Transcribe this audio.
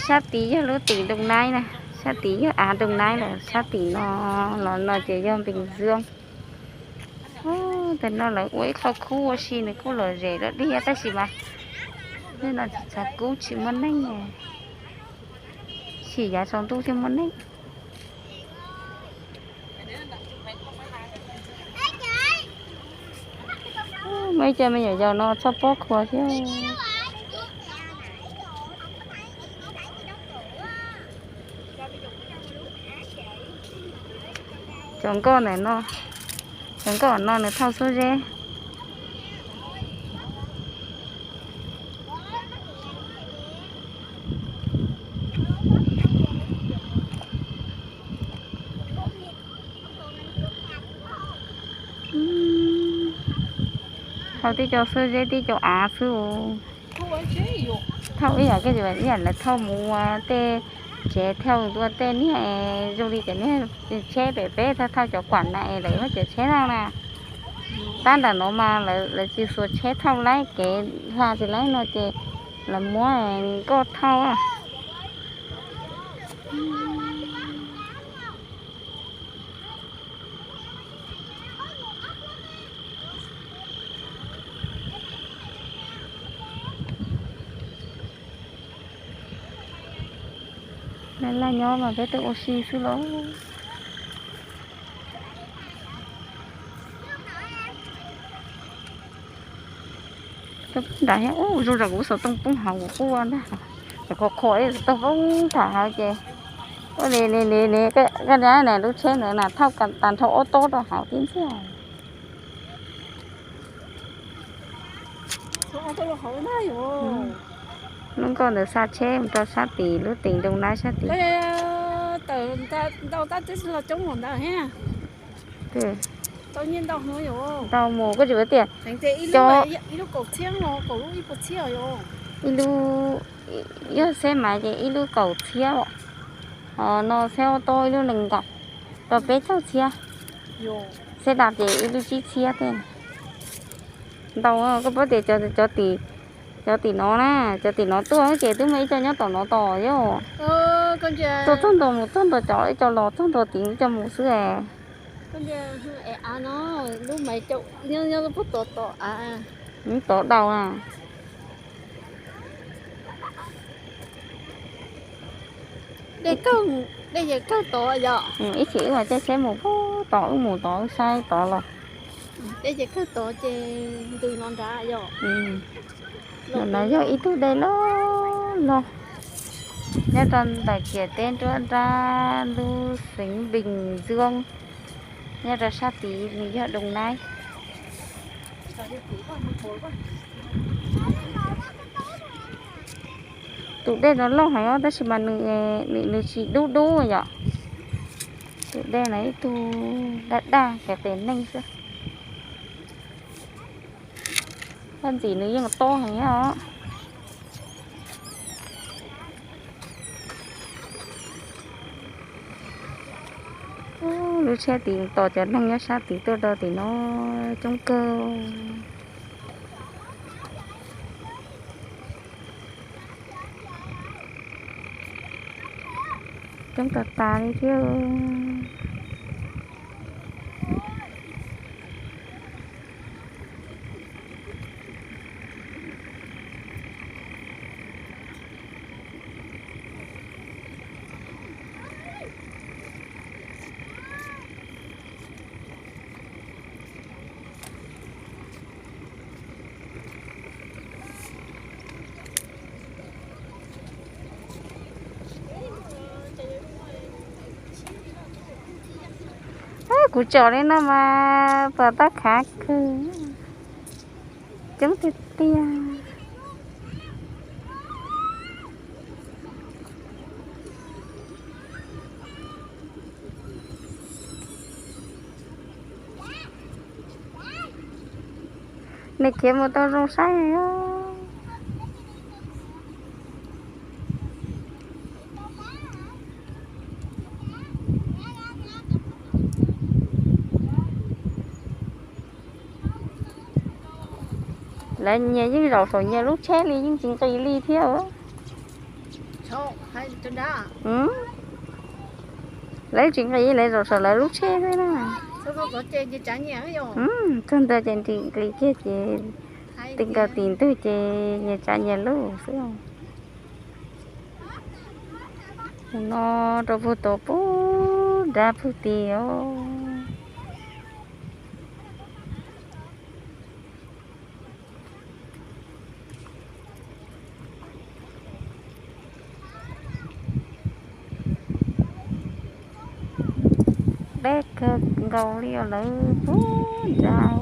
Sab tid yog lub tim Doo Naib na, sab tid yog av Doo Naib lawm, sab tim no los no ces yog Npees Zwb. Tam no lawv ua ib qho khub ua si nws kuj lom zem dog dig tab sis mas tej no tsis txav kub tsis muaj neeg, sim yav tsaus ntuj thiaj muaj neeg. Muaj ib co me nyuam yaus no txhob pob khuav thiab. Cov nkoj ntawm no, cov nkoj no nws thauj xub zeb. Thauj tib co xub zeb tib co av xwb. Thauj ib yam, ib yam lawv thauj mus ua tej tsev, thauj mus ua tej niag zoo li cov niag tsheb pem peb thauj cov kuam na es lawv muab cov tsheb thauj na. Tab ntawm no mas lawv tsis xuas tsheb thauj lawm, kev hla tsis laib no ces lawv muab nkoj thauj. Laj laj nyob mas peb tuaj ua si xwb los. Nram thiab ub, zoo zam kuv xov tooj poob hauv kuv quaj ntag. Ces khov kho ib xov tooj poob tham hauv ces ua li li li li, koj niam, lub tsheb ntawd na thauj tag nrho ob tob rau hauv tib ntxiag. Lub nkoj ntawd xa tsheb mus rau sab tid, lub tim Doo Naib sab tid. Ntau tab teb los coob ntawd thiab. Ntau mus koj tsis paub tias cov ib lub, yog xeb mas ces ib lub kaum txhiab, ho no xeb ob tob ib lub nees nkaum rau peb caug txhiab. Xeb dab ces ib lub tsib txhiab tej. Ntau, koj paub tias cov tim no na, cov tim no tuaj ces twb muaj ib co nyob tom no tos yom. Tuaj txog ntua mus txog ntua cov, ib co los txog ntua tid ib co mus xwb. Tod daus na. Ib chim wb mam caij tsheb mus tod, wb mus tod wb saib tod los. Ntawm no yog ib tug dej loj loj nyob rau ntawm ciam teb nruab nrab lub xeev Npees Zwb, nyob rau sab tid nws yog Doo Naib. Tus dej no loj heev tab sis mas nws tsis dub dub yom. Tus dej no ib tug daj daj ces tes neeg xwb. Tab ntxim nws yeej tob heev os. Lub tsheb tid tos cov neeg nyob sab tid tuaj rau tim no coob kawg. Coob tas tas li thiab. Kuv tsom li no mas pom tab khav kawg, coob tiag tiag. Nws khiav mus tau zoo saib. Lawv nyias yeej zaum saum nyias lub tsheb li yeej tsis nqis li thiab. Lawv tsis nqis, lawv zaum saum lawv lub tsheb xwb na. Txog ntawd ces nqis kiag ces ti nkaus tim ntug ces nyias tsav nyias lub xwb. Tus no rau puag tod pub dab pug ti os. Deb kawg nkaus li os, lawv pub dab.